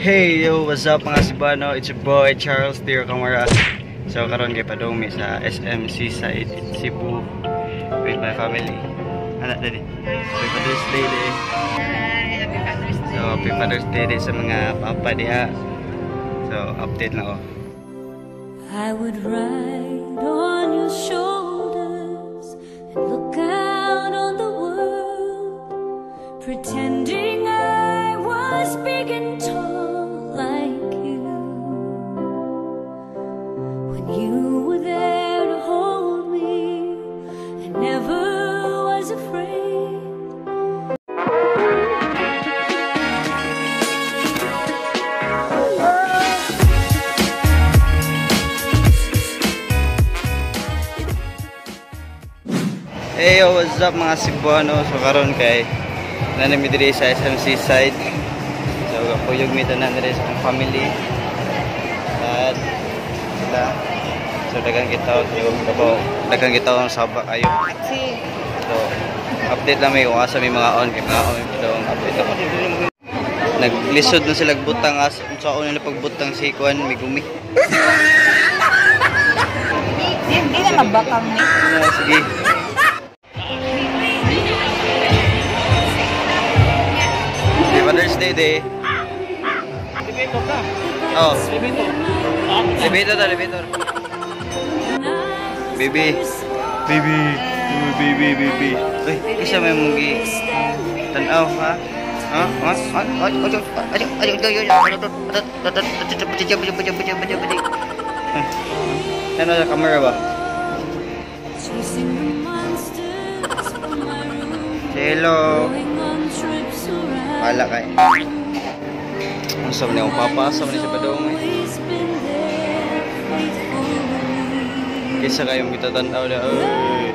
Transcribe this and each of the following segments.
Hey yo, what's up mga Cebuano? It's your boy Charles Tiro Camara. So karon kay padung mi sa SM Seaside in Cebu with my family. Anak dali. Happy Father's Day day. Hi, Happy Father's Day. So happy Father's Day day sa mga papa diha. So update lang ako. I would ride on your shoulders and look out on the world, pretending I was big and tall like you. When you were there to hold me, I never was afraid. Hey yo, what's up mga Cebuano? So karon kay nanami diri sa SM Seaside. So kapuyog mi tanan diri sa akong family. At sila. So daghang kita kabaw. Daghang kita ang saba kayo. So update lang mi kung asa may mga on kay mga on daw ang update ako. Naglisod na sila butang as unsa nila pagbutang si kuan Megumi. Hindi na mabakang ni. Ah, sige. Happy Father's Day day. Elevator ka. Oh, Elevator. elevator ta, elevator. Baby. Baby. Baby, baby. Uy, isa may mugi. Tanaw ha? Ha? Ha? Ha? Ano sa camera ba? Chasing the monsters from my room, Say hello. going on trips around. Wala kay. Ang sabi ni akong papa, sabi ni sa padong eh. Always been there faithfully. Kaysa kayong kita tanaw na. Uy.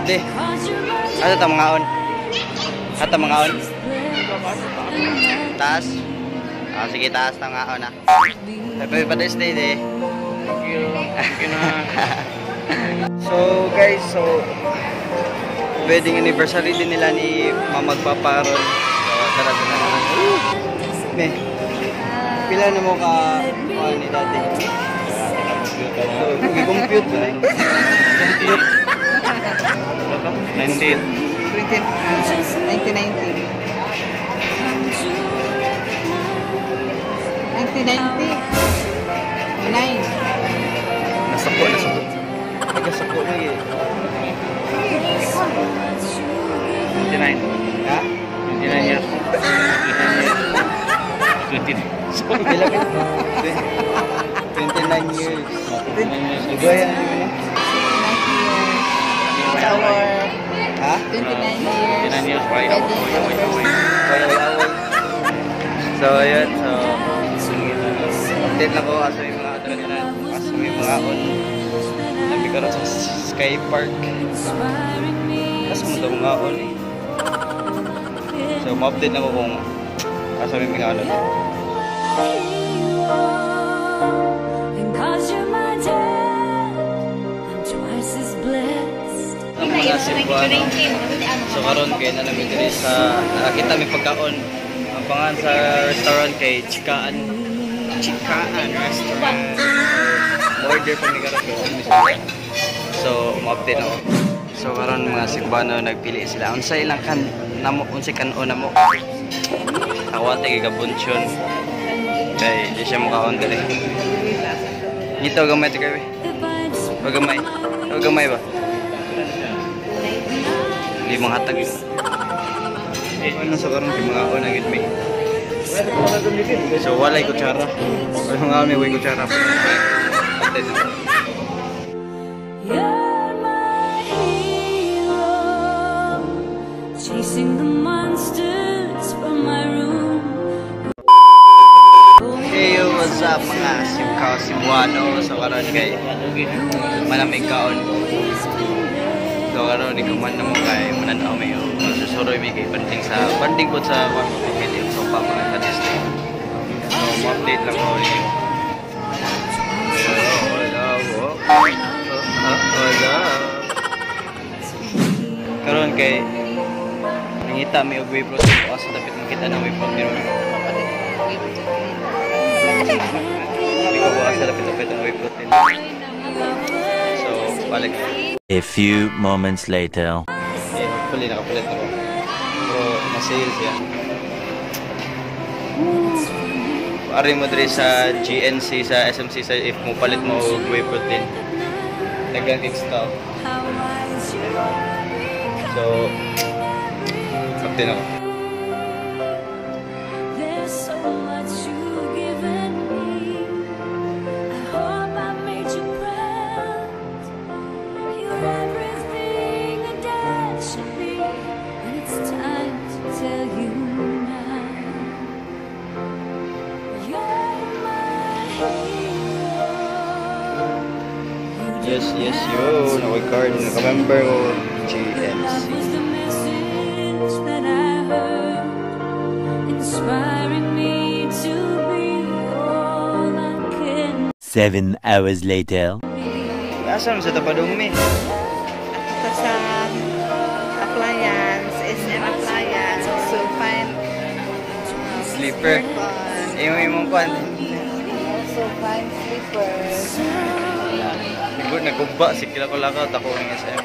Di, 'Cause you're my asa ta mga on? Ata mga on? Taas? Ah, sige, taas na nga on ah. Happy Father's Day, de. Thank you. Thank you na. So guys, so wedding anniversary din nila ni Mama magpapa ron. So tara tara na. Me. Pila na mo ka kuan ni dati? So, compute mo na eh. Compute. 19. 1990. 1990. 9. Nasuko, nasuko. Nagasuko na eh. 29. Ha? 29 years. 29 years. 29. Pila ka? 29 years. 29 years. Iguaya ano yun? It's our Ha? 29 years. 29 years. Why? Wedding anniversary. Away, away. So, ayun. So, update lang ko asa may mga ano nila. Asa may mga on. Nami karon sa Sky Park. Inspiring me Asa mo daw mga on eh. So, ma-update lang ko kung asa may mga ano. And 'cause you're my dad, I'm twice as blessed. Ang mga Cebuano. So, karon kay na namin diri sa nakakita mi pagkaon. Ang pangalan sa restaurant kay Chikaan. Chikaan Restaurant. Order pa mi karon kay mi sila. So, ma-update ako. So, karon mga Cebuano nagpili sila. Unsa ilang kan namo unsay kan-on namo. Ako ate kay gabunchon. Kay di siya mukaon diri. Ngito gamay to kay. The vibes O gamay. O gamay ba? Hindi mga hatag yun. Ano sa karon kay mga on agad may. So walay kutsara. Wala mga may way kutsara. Update na. You're my hero, chasing the monsters from my room. Hey yo, what's up mga Simkaw Cebuano? So karon kay manamig kaon. So karon di kuman na mo kay mananaw may masusuroy mi kay banding sa banding po sa kwan pamilya so pa mga Father's Day. So mo-update lang ko ninyo. Wala, wala. Karon kay Mangita mi og whey protein o asa dapat makita ng whey protein. Hindi ko ba asa dapat dapat ang whey protein. So, balik. A few moments later. Yeah, hopefully nakapalit ako. Pero na-sale siya. Ari mo diri sa GNC, sa SMC, sa if mo palit mo og whey protein. Daghang kig stock. So, update ako. There's so much you've given me. I hope I made you proud. You're everything a dad should be, and it's time to tell you now. You're my hero. You Yes, yo. Nakoy card. Naka-member ko GNC. was the message that I heard, inspiring me to be all I can 7 hours later. Asa man sa tapadong mi? Ito sa appliance, SM Appliance. So, find Slipper. aircon. Imo imong kwan. Also find slippers. Nagugba si kila ko lakaw ako ng SM.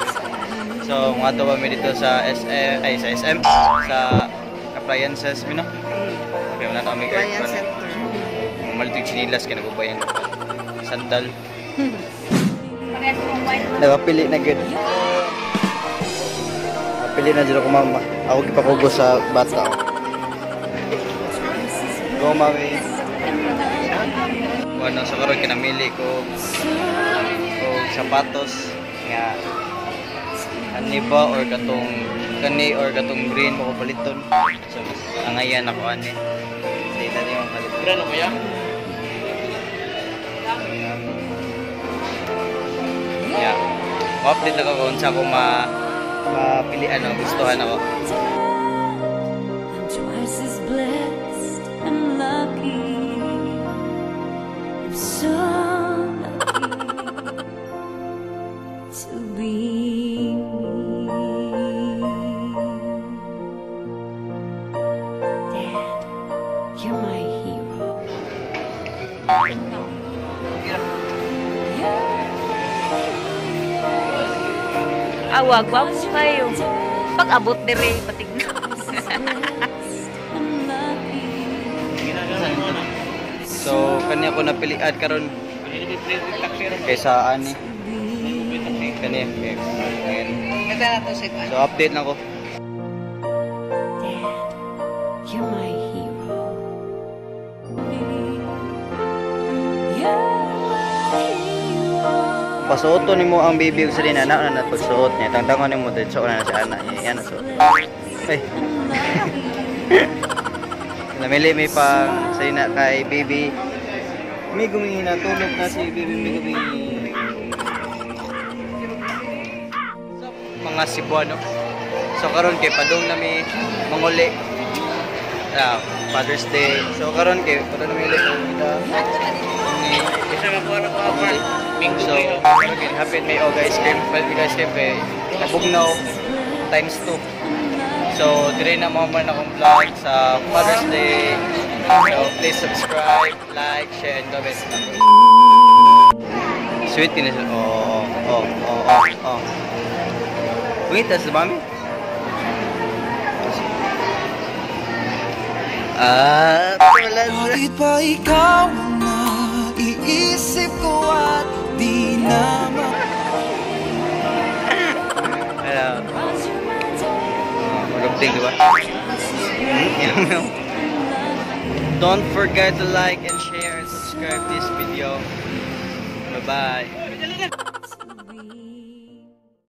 So, mga to mi dito sa SM, ay sa SM, sa appliances mi no. Okay, wala na kami Appliance aircon. Center. Mamalit yung chinilas kay nagubay ang sandal. Nakapili na gud. Napili na jud ako, mama. Ako gipakugo sa bata. Go, mami. Bueno, so karon kinamili ko og sapatos nga ani ba or katong kani or katong green mo ko paliton. So mas angayan ako ani. Data niyo ang paliton. Ano kuya? Yeah. Ma-update lang ako kung sa ako mapilian o gustuhan ako. I'm twice as blessed and lucky. I'm so lucky to be me. Dad, you're my hero. You're my hero. Awa, gwapo kayo. Pag abot dire, patig na. And lucky. So, kani ako napilian karon kaysa ani. Kani kay ngayon. Ito na to sa So, update lang ko. Dad, you're my hero. You're my hero. Pasuoton nimo ang baby og Selena na na pagsuot niya. Tangtangon nimo diretso na si ana. Yan na suot. Ay. Namili may pang Selena kay baby. Megumi, natulog na si baby Megumi. So, mga Cebuano. So karon kay padung nami manguli. Ah, Father's Day. So karon kay padung nami uli kita. Ni Isa makuha na ko ako. So, karon kay hapit may og ice cream, palit mig ice cream kay nabugnaw times 2. So, dire na mo man akong vlog sa Father's Day. So, please subscribe, like, share, and comment. Sweet din sila. Oh. Wait, that's the mommy? Ah, wala. Bakit ba ikaw ang naiisip ko at di na Ano, magabting, di ba? Don't forget to like and share and subscribe this video. Bye-bye.